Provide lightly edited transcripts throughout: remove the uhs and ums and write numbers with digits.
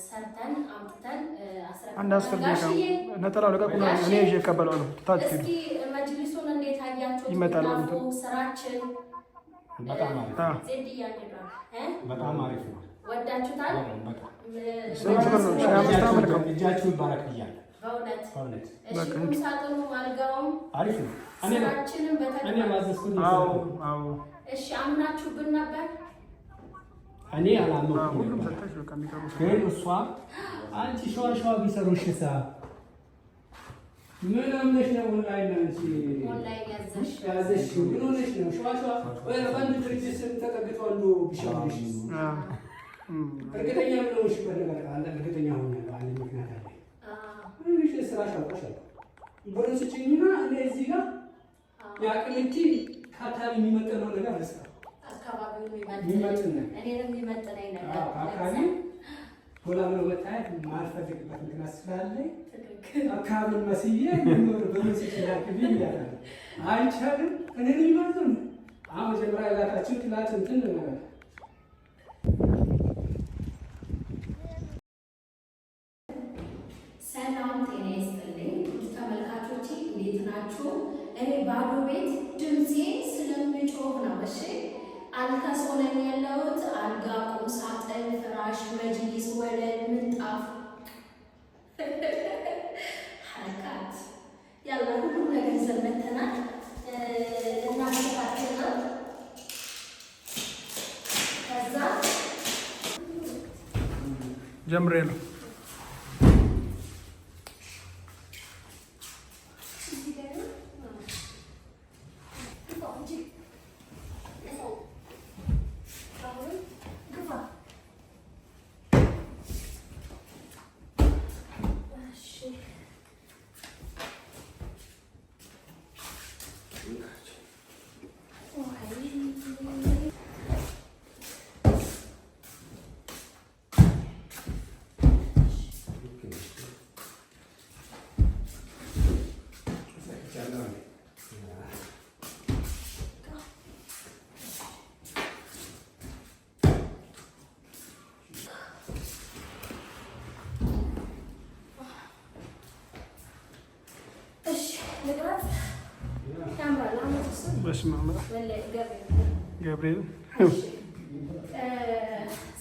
ሰርተን አምጥተን አንድ 10 ደቂቃ ነጠላው ልቀቁና እኔ ይዤ እቀበለዋለሁ። ታች ሂዱ። እስኪ መጅሊሱን እንዴት አያችሁት? ይመጣል። ምንጣፉ፣ ስራችን በጣም አሪፍ። በጣም አሪፍ ነው። ወዳችሁታል? በጣም። ስንት ብር ነው? 1500 አመልከው። እጃችሁ ይባረክ ብያለሁ። በእውነት? በእውነት። እሺ፣ ቁም ሳጥኑ፣ አልጋውም አሪፍ ነው። እኔ ስራችንን እኔ በተግባር ባዘዝኩት አዎ መሰረት ነው። አዎ። እሺ፣ አምናችሁብን ነበር? እኔ አላመንኩም ሁሉም ነበር። ሰጠች። በቃ የሚቀሩ ግን እሷ አንቺ ሸዋ ሸዋ ቢሰሩሽ ሳ ምን አምነሽ ነው ኦንላይን አንቺ ኦንላይን ያዘሽ? ያዘሽ? ምን ሆነሽ ነው? ሸዋ ሸዋ ወይ በአንድ ድርጅት ስም ተጠግቶ አንዱ ቢሸውድሽ እርግጠኛ ምን ሆንሽበት ነገር አለ? እርግጠኛ ሆኛለሁ። አንድ ምክንያት አለ። እሺ፣ ስራሽ አውቀሻለሁ። ብሩን ስጭኝና እኔ እዚህ ጋር የአቅምቲ ከአካባቢ የሚመጥነው ነገር ልስራ። አካባቢውን የሚመጥን ነገር። እኔንም የሚመጥነኝ ነገር። አካባቢ ጎላ ብሎ መታየት የማልፈልግበት ምክንያት ስላለኝ ትክክል። አካባቢውን መስዬ ብሩን ስጭኝ ላክልኝ እያለ ነው። አይቻልም። እኔን የሚመጥን አሁን መጀመሪያ የላካችሁ ትላት እንትን ሰላም ጤና ይስጥልኝ ውድ ተመልካቾቼ፣ እንዴት ናችሁ? እኔ ባዶ ቤት ድምፄ ስለሚጮህ ነው። እሺ፣ አልከሶ ነኝ ያለሁት። አልጋ፣ ቁም ሳጥን፣ ፍራሽ፣ መጅሊስ፣ ወለል፣ ምንጣፍ፣ ሐረካት ያለ ሁሉም ነገር ይዘን መተናል። ልናስተካክል ነው። ከዛ ጀምሬ ነው። እዚህ ጋር ነው። ግፋ እንጂ፣ አሁን ግፋ። እሺ። ወይ። እሺ፣ ልቅረጽ። ያምራል። አመት እሱ በስመ አብ። ወላሂ ገብርኤል። ገብርኤል።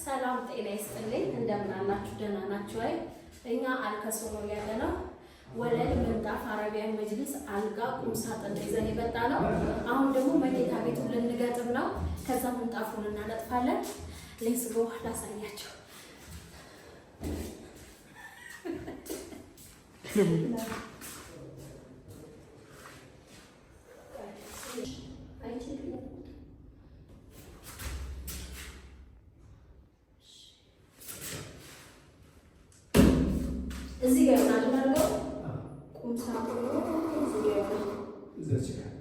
ሰላም ጤና ይስጥልኝ። እንደምን አላችሁ? ደህና ናችሁ ወይ? እኛ አልከሶ ነው ያለ ነው። ወለል፣ ምንጣፍ፣ አረቢያን መጅሊስ፣ አልጋ፣ ቁም ሳጥን ይዘን የመጣ ነው። አሁን ደግሞ መኝታ ቤቱን ልንገጥም ነው። ከዛ ምንጣፉን እናነጥፋለን። Let's go፣ ላሳያቸው። አይችልም። እዚህ ጋር ይሆናል አድርገው፣ ቁም ሳጥኑ እዚህ ጋር ይሆናል። እዛች ጋር።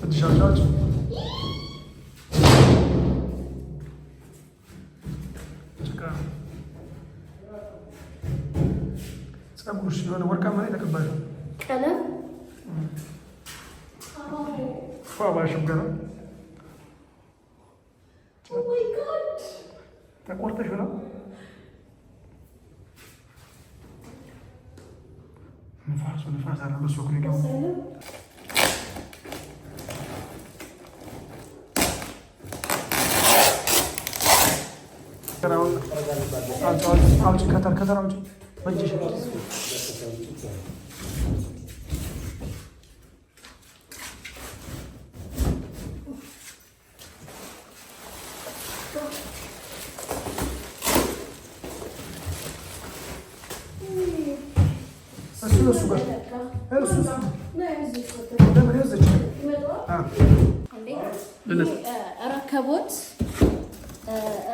እጅሽ አውጪ። ጭቃ ፀጉርሽ የሆነ ወርቃማ ላይ ተቀባሽ። ቀለም። ፏ ባልሽም ገና። Oh my God. ተቆርጠሽ ነው። ንፋሱ ንፋስ አለ በሱ እኮ ነው። አውጪ፣ ከተር ከተር አውጪ በእጅሽ። እሱ እሱ ጋር እሱ እሱ። ለምን ይዘች? ረከቦት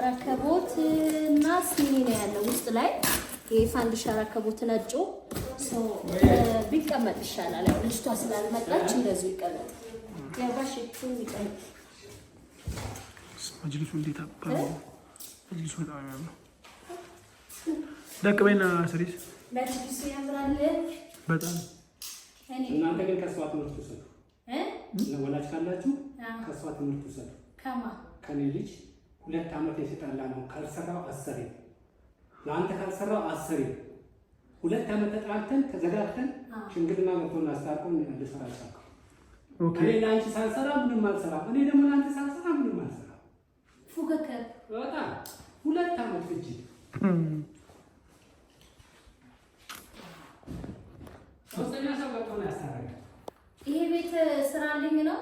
ረከቦት እና ሲኒ ነው ያለው ውስጥ ላይ። ይሄ ፋንዲሻ ረከቦት ነጩ ቢቀመጥ ይሻላል። ያው ልጅቷ ስላልመጣች እንደዚሁ ይቀመጥ። ያባሽ ይቀመጥ። መጅሊሱ እንዴት አባ መጅሊሱ በጣም የሚያምር ደቅ በይና ስሪስ መጅሊሱ ያምራል በጣም። እናንተ ግን ከእሷ ትምህርት ውሰዱ። ወላጅ ካላችሁ ከእሷ ትምህርት ውሰዱ። ከማ ከኔ ልጅ 2 ዓመት የተጣላ ነው። ካልሰራው አሰሪ ለአንተ ካልሰራው አሰሪ 2 ዓመት ተጣልተን ተዘጋግተን ሽምግልና መጥቶና አስታርቆን ልሰራ አልቻልኩም። እኔ ለአንቺ ሳልሰራ ምንም አልሰራም። እኔ ደግሞ ለአንተ ሳልሰራ ምንም አልሰራም። ፉክክር በጣም 2 ዓመት ፍጅ። ሶስተኛ ሰው መጥቶ ነው ያስታረቀን። ይሄ ቤት ስራልኝ ነው።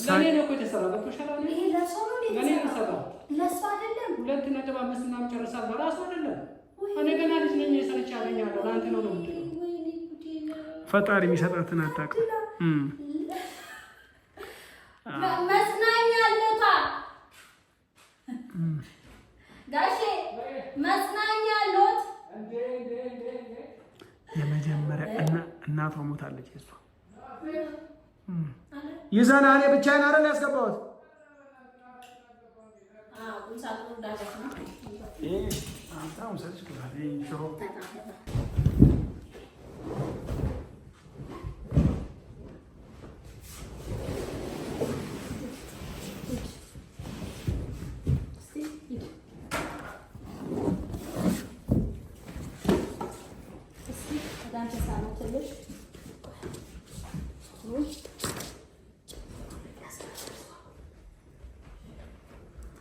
ለእኔ ነው እኮ የተሰራው። ገብቶሻል? አሁን ይሄ ለእሷ ነው እንዴ ለእኔ ነው የተሰራው? ለእሷ አይደለም። 2.5 ምናምን ጨርሳል። በራሱ አይደለም። እኔ ገና ልጅ ነኝ፣ ሰርቼ አገኛለሁ። ለአንተ ነው ነው የምትለው። ፈጣሪ የሚሰጣትን አታውቅም። መጽናኛ አለታ ጋሼ፣ መጽናኛ አሎት። የመጀመሪያ እናቷ ሞታለች። እሷ ይዘና እኔ ብቻዬን አይደል ያስገባሁት።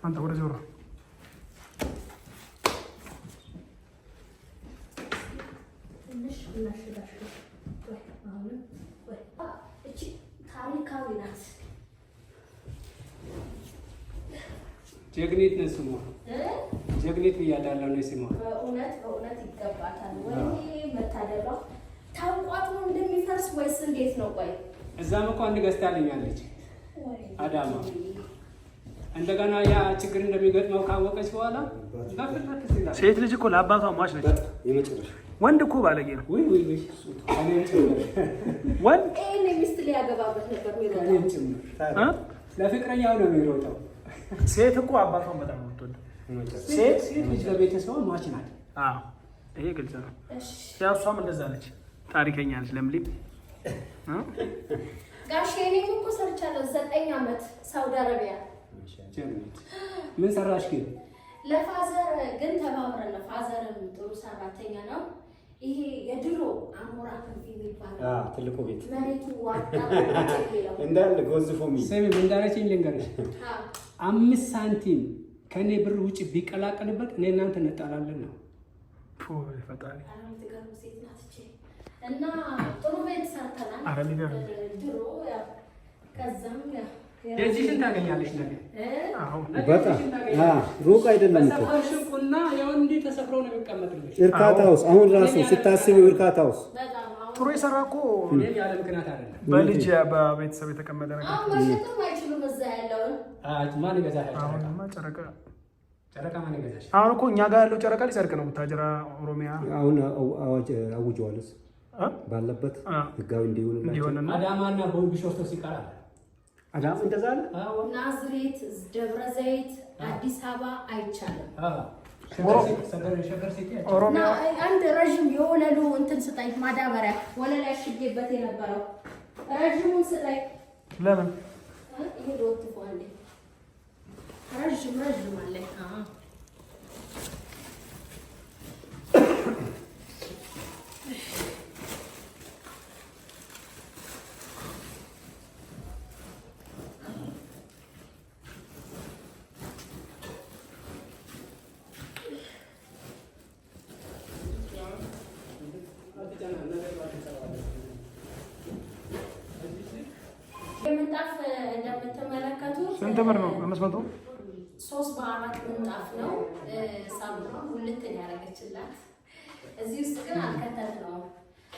አንተ ወደ ዞሮ ታሪካዊ ናት። ጀግኒት ነው ስሟ። ጀግኒት ብያታለሁ ነው ስሟ። በእውነት በእውነት ይገባታል። ወይኔ መታደሏ። ታውቋት ነው እንደሚፈርስ ወይስ እንዴት ነው? ቆይ እዛም እኮ አንድ ገዝታልኛለች አዳማ። እንደገና ያ ችግር እንደሚገጥመው ካወቀች በኋላ በፍጥነት ትይዛለች። ሴት ልጅ እኮ ለአባቷ ሟች ነች። ወንድ እኮ ባለጌ ነው። ውይ ውይ ውይ፣ እኔም ጭምር ወንድ ይሄን ሚስት ሊያገባበት ነበር የሚሮጠው። እኔም ጭምር ለፍቅረኛው ነው የሚሮጠው። ሴት እኮ አባቷን በጣም ነው የምትወደው። ሴት ልጅ ለቤተሰቧ ሟች ናት። አዎ ይሄ ግልጽ ነው። ያው እሷም እንደዛ ነች። ታሪከኛ ነች። ለምሊም ጋሼ እኔም እኮ ሰርቻለሁ 9 ዓመት ሳውዲ አረቢያ። ምን ሰራሽ ግን? ለ father ግን ተባብረን ነው። father ም ጥሩ ሰራተኛ ነው። ይሄ የድሮ አሞራ ክንፍ የሚባለው ትልቁ ቤት መሬቱ ዋጣ እንዳለ ጎዝፎ የሚል ስሚ፣ ምን እንዳለችኝ ልንገርሽ። 5 ሳንቲም ከእኔ ብር ውጭ ቢቀላቀልበት እኔ እናንተ እንጣላለን ነው። ፈጣሪ እና ጥሩ ቤት ሰርተናል ድሮ። ከዛም የዚህን ታገኛለሽ ነገ። በጣም ሩቅ አይደለም እኮ ቁና ያው እንዲህ ተሰፍሮ ነው የሚቀመጥልሽ። እርካታ ውስጥ አሁን ራሱ ስታስቢው እርካታ ውስጥ ጥሩ የሰራ እኮ እኔም ያለ ምክንያት አይደለም። በልጅ በቤተሰብ የተቀመጠ ነገር አሁን መሸጥም አይችሉም። እዛ ያለውን ማን ይገዛል? አሁንማ ጨረቃ ጨረቃ ማን ይገዛል? አሁን እኮ እኛ ጋር ያለው ጨረቃ ሊሰርቅ ነው። ቡታጅራ፣ ኦሮሚያ አሁን አዋጅ አውጀዋል። ባለበት ህጋዊ እንዲሆንላቸው አዳማና ቢሾፍቱ ሲቀራል አዳማ እንደዛ አለ። ናዝሬት፣ ደብረ ዘይት፣ አዲስ አበባ አይቻልም። ኦሮሚያ አንድ ረዥም የወለሉ እንትን ስጠኝ፣ ማዳበሪያ ወለል ያሽጌበት የነበረው ረዥሙን ስጠኝ። ለምን ይሄ ወጥፎ አለ ረዥም ረዥም አለ። ምንጣፍ እንደምትመለከቱት ስንት ብር ነው? 500 3 በ4 ምንጣፍ ነው። ሳሙና ሁለትን ያደረገችላት እዚህ ውስጥ ግን አልከተትነውም።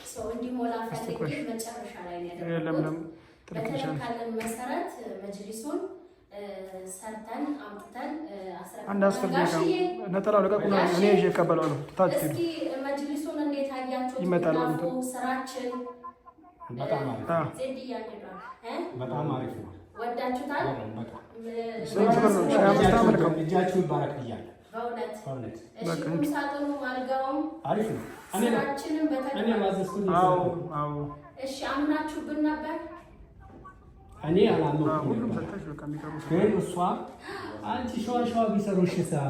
ሰው እንዲሞላ ፈልጌ መጨረሻ ላይ ነው ያደረኩት። ለምለም ትልክልሻለች። በተለካልን መሰረት መጅሊሱን ሰርተን አምጥተን አንድ 10 ደቂቃ ነጠላው ልቀቁና እኔ ይዤ እቀበለዋለሁ። ታች ሄዱ። እስኪ መጅሊሱን እንዴት አያችሁት? ይመጣል። ምንጣፉ፣ ስራችን በጣም አሪፍ አዎ። ዜድ እያንዷል እ በጣም አሪፍ ነው። ወዳችሁታል? በጣም ስንት ብር ነው? 1500 አመልከው። እጃችሁ ይባረክ ብያለሁ። በእውነት በእውነት እሺ። ቁም ሳጥኑ አልጋውም አሪፍ ነው። እኔ ስራችንን እኔ በተግባር ባዘዝኩት አዎ አዎ እሺ፣ አምናችሁብን ነበር? እኔ አላመንኩም ሁሉም ነበር። ሰጥተሽ በቃ የሚቀሩ ግን እሷ አንቺ ሸዋ ሸዋ ቢሰሩሽ ሳ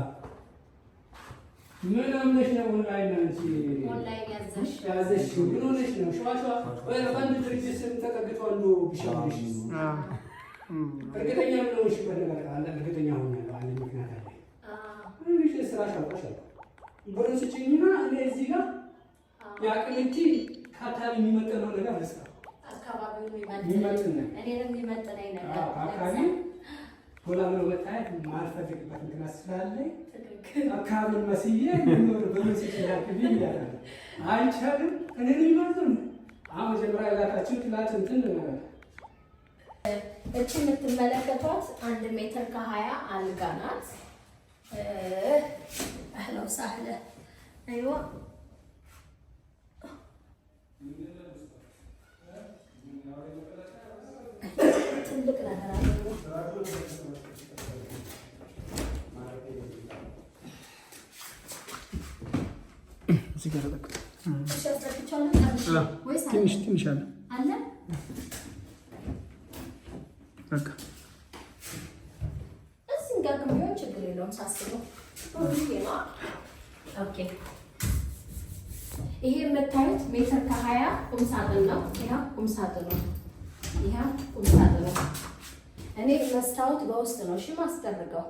ምን አምነሽ ነው ኦንላይን አንቺ ኦንላይን ያዘሽ ያዘሽው? ምን ሆነሽ ነው? ሸዋ ሸዋ ወይ በአንድ ድርጅት ስም ተጠግቶ አንዱ ቢሸውድሽ እርግጠኛ ምን ሆንሽበት ነገር አለ? እርግጠኛ ሆኛለሁ። አንድ ምክንያት አለ። እሺ ስራሽ አውቀሻለሁ። ብሩን ስጭኝና እኔ እዚህ ጋር የአቅምቲ ከአካባቢ የሚመጥነው ነገር ልስራ። አካባቢውን የሚመጥን የሚመጥን ነገር። እኔንም የሚመጥነኝ ነገር አዎ፣ ከአካባቢ ጎላ ብሎ መታየት የማልፈልግበት ምክንያት ስላለኝ ትክክል። አካባቢውን መስዬ በምን ስጭኝ ላክልኝ ይላል። አይቻልም። እኔን የሚመጥን አሁን መጀመሪያ የላካችሁ ትላት እንትን እቺ የምትመለከቷት 1 ሜትር ከ20 አልጋ ናት። أهلا وسهلا أيوه። ትልቅ ነገር አለ። እዚህ ጋር ተጠቅ እሺ፣ አስረክቻለሁ። ጨርሼ ወይስ አለ? ትንሽ ትንሽ አለ። አለ። በቃ እዚህ ጋር ግን ቢሆን ችግር የለውም ሳስበው። ይሄ ነው። Okay፣ ይሄ የምታዩት ሜትር ከ20 ቁም ሳጥን ነው። ይሄ ቁም ሳጥን ነው። ይሄ ቁም ሳጥን ነው። እኔ መስታወት በውስጥ ነው እሺ ማስደርገው።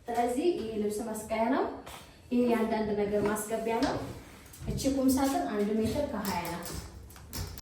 ስለዚህ ይሄ ልብስ መስቀያ ነው። ይሄ የአንዳንድ ነገር ማስገቢያ ነው። እቺ ቁም ሳጥን 1 ሜትር ከ20 ናት።